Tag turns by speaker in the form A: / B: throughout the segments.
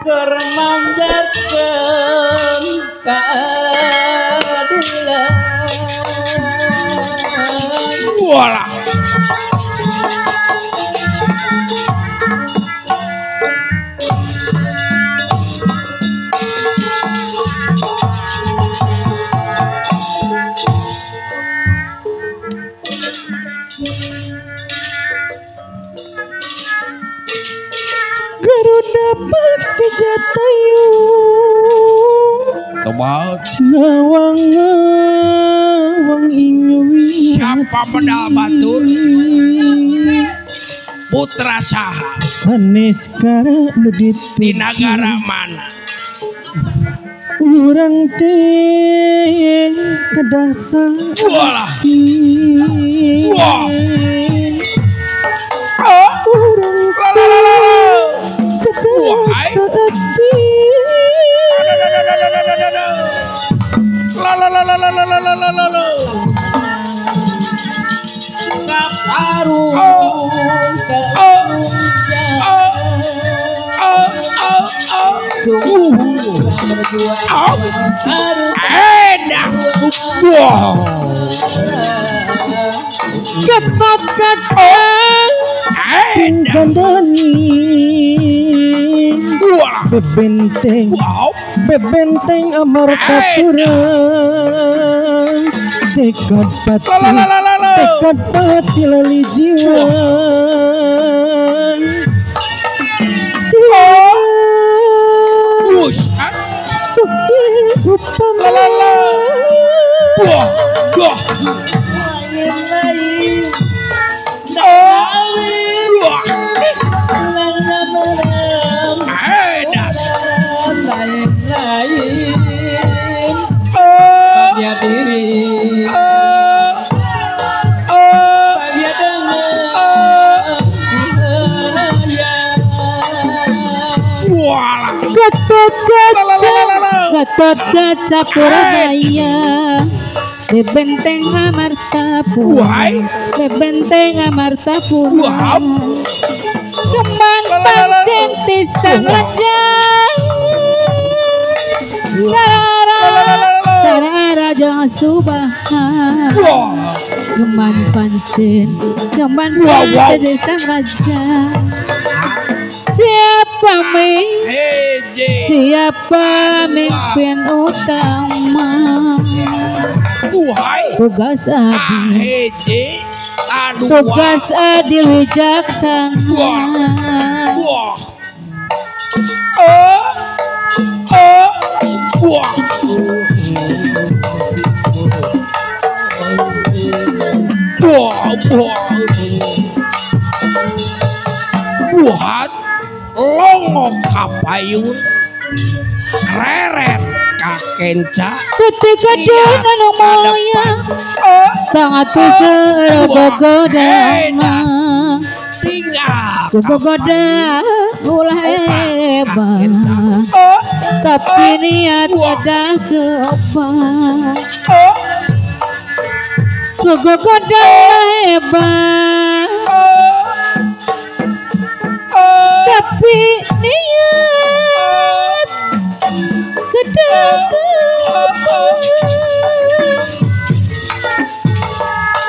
A: Keur manjarkeun kaadilan.
B: Walah.
C: Garuda Paksi Jatayu
B: Tobat
C: ngawang-ngawang ing wiyati.
B: Siapa medal batur? Putra saha?
C: Sanes kara nu dituju.
B: Di nagara mana?
C: Urang teh kedah
B: Walah. Wah.
C: Urang teh kedah saati.
B: La la la la la la la la la la.
A: Kaparung
B: Oh. Oh. Oh. Oh. Oh. Oh. Oh. Enak. Wah.
C: Gatot Kaca
B: Enak.
C: Gandani
B: Wah.
C: Bebenteng
B: Wow.
C: Bebenteng Amartapura. Tekad pati
B: La la la la la la.
C: Tekad pati lali jiwa.
B: Oh. Wush.
C: Suki upama
B: La la la. Wah. Wah.
A: Lain-lain
B: Oh. Wah. Enak.
A: Lain-lain
B: Oh.
A: Dia diri
B: Oh. Oh.
A: Dia dengar
B: Oh. Walah.
D: Gatot
B: La la la
D: Kaca
B: la la la.
D: Gatot Kaca Purabaya Bebenteng Amartapura
B: Wahai.
D: Bebenteng Amartapura
B: Wah.
D: Kembang
B: La la la la.
D: pancen sang raja Sarara
B: La la la la la.
D: Sarara Raja Subahan
B: Wah.
D: Kembang pancen Kembang
B: Wow, wow.
D: pancen sang raja. Siapa
B: Heje.
D: siapa mimpin utama?
B: Wahai.
D: Tugas adil,
B: Heje. Aduh.
D: tugas adil wijaksana.
B: Wah. Oh. Oh. Wah. Wah, wah. Wah. Longok kapayun. Reret kakenca.
D: Putih gedung anu mulia,
B: Oh,
D: sangat seru gogodama.
B: tinggal.
D: Gogoda ulah hebat,
B: Oh,
D: tapi niat kedah keopat.
B: oh,
D: Gogoda hebat,
B: oh, oh.
D: tapi niat kedah keopat.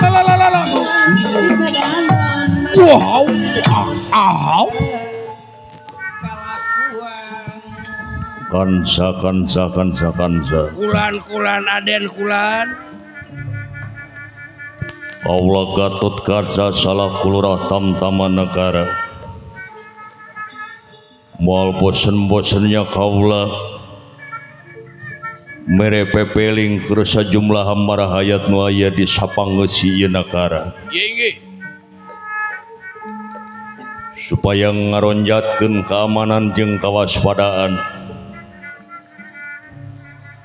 B: La la la la la. Wow. Ah, ah.
E: Kansa kansa kansa kansa.
B: Kulan kulan aden kulan.
E: Kaula Gatot Kaca salaku lurah Tamtama Negara. Moal bosen-bosennya kaula mere pepeling keur sajumlah marahayat nu aya di sapangeusi ieu nagara.
B: Inggih.
E: Supaya ngaronjatkeun keamanan jeung kawaspadaan.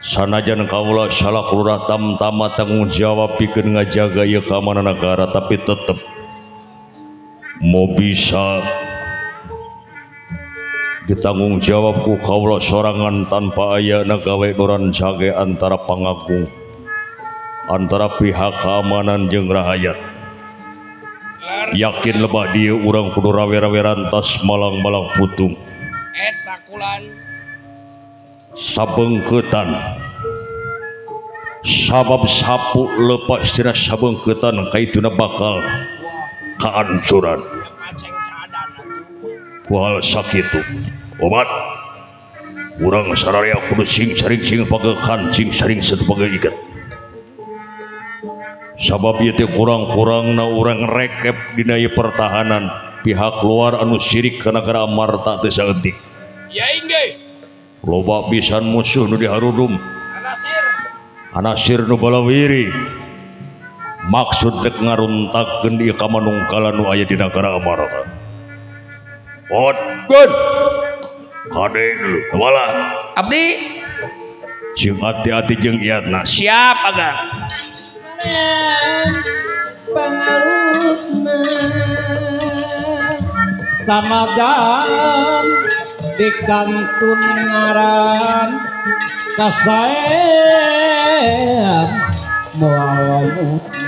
E: Sanajan kaula salaku lurah Tamtama tanggung jawab pikeun ngajaga ieu keamanan negara, tapi tetep mau bisa ditanggung jawab ku kaula sorangan tanpa aya gawe nu rancage antara pangagung antara pihak keamanan jeung rahayat. Yakin lebah dieu urang kudu rawe-rawe rantas malang-malang putung.
B: Eta kulan
E: sabengkeutan sabab sapu lepas tina sabengkeutan kaituna bakal kaancuran. Ku hal sakitu obat urang sararea kudu sing saring sing pagekan sing saring sebagai ikat. Sabab ieu teh kurang-kurangna urang rekep dina ieu pertahanan pihak luar anu sirik ka nagara Amarta teh saeutik.
B: Ya inggih.
E: Loba pisan musuh nu diharudum. Anasir nu balawiri. Maksud dek ngaruntakkeun ieu kamanungkalan nu aya di nagara Amarta. Pot
B: gun.
E: Kade dulu kepala.
B: Abdi
E: jeung hati-hati jeung iatna.
B: Siap agan.
A: Pangalusna sanajan di kantun ngaran kasaean moal mutna.